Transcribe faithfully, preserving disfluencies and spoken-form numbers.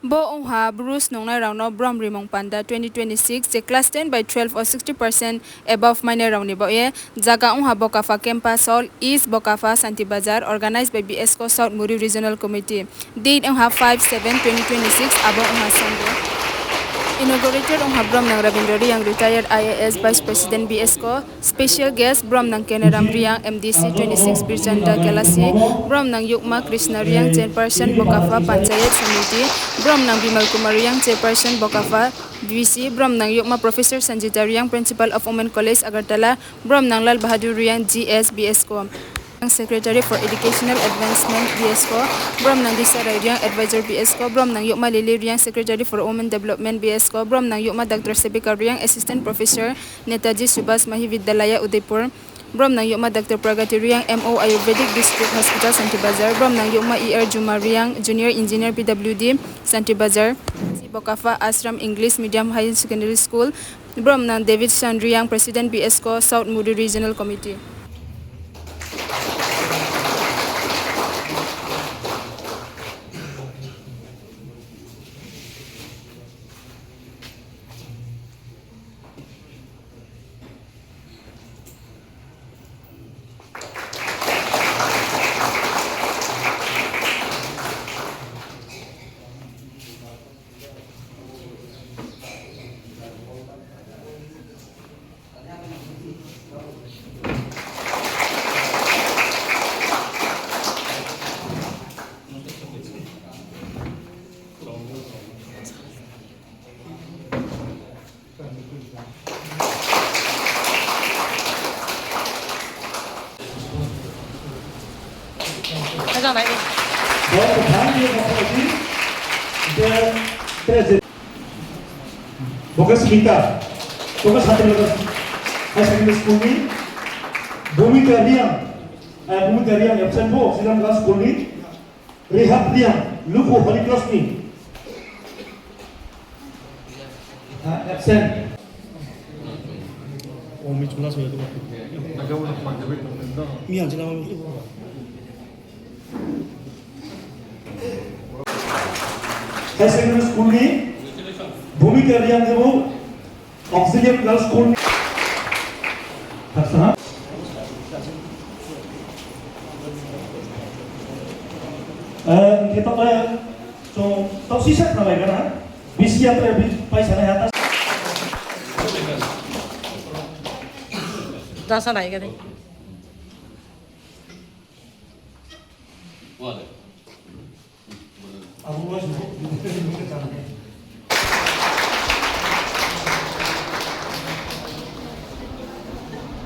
Bo ong ha Bru snungnai rao no Brom rimung panda twenty twenty-six, je class ten by twelve o sixty percent above mainai rao ni baoh ye. Zaga ong ha Bokapha campus hall, East Bokapha, Santi Bazar, organized by BSCO South Muri Regional Committee. Date ong ha five seven twenty twenty-six, abo ong ha Sunday. Inaugurator ong ha Bromnang Rabindra Reang, retired IAS, Vice President BSCO. Special guest, Bromnang Kenaram Reang, MDC twenty-six Birchanda Kelasi, Bromnang Yukma Krishna Reang, Chairperson Bokapha Panchayat Samiti, Bromnang Bimal Kumar Reang, Chairperson Bokapha VC, Bromnang Yukma Professor Sanjita Reang, Principal of Women College Agartala, Bromnang Lal Bahadur Reang, GS BSCO. Secretary for Educational Advancement BSCO, Bromnang Disa Rai Reang, Advisor BSCO, Bromnang Yukma Lily Reang, Secretary for Women Development BSCO, Bromnang Yukma Doctor Sebika Reang, Assistant Professor, Netaji Subhas Mahavidyalaya, Udaipur, Bromnang Yukma Doctor Pragati Reang, MO Ayurvedic District Hospital, Santi Bazar, Bromnang Yukma ER Juma Reang, Junior Engineer PWD, Santi Bazar, Bokapha Ashram English Medium Higher Secondary School, Bromnang David San Reang, President BSCO South Muri Regional Committee. Bo khe Smita, bo khe Santiloda Higher Secondary School ni Bhumika Reang, eh, Bhumika Reang absent bo, Sridham Girls School ni Rehab Reang, Lukhu Holy Cross ni, ha, absent. Higher Secondary School ni Bhumika Reang khe bo Auxilium Girls School ni. Khaksa ha. Eh, khe taoh le, chung taoh sisa khnalai gana. Bisi ya tre bi paisa nai ha ta. Jasa nai gani.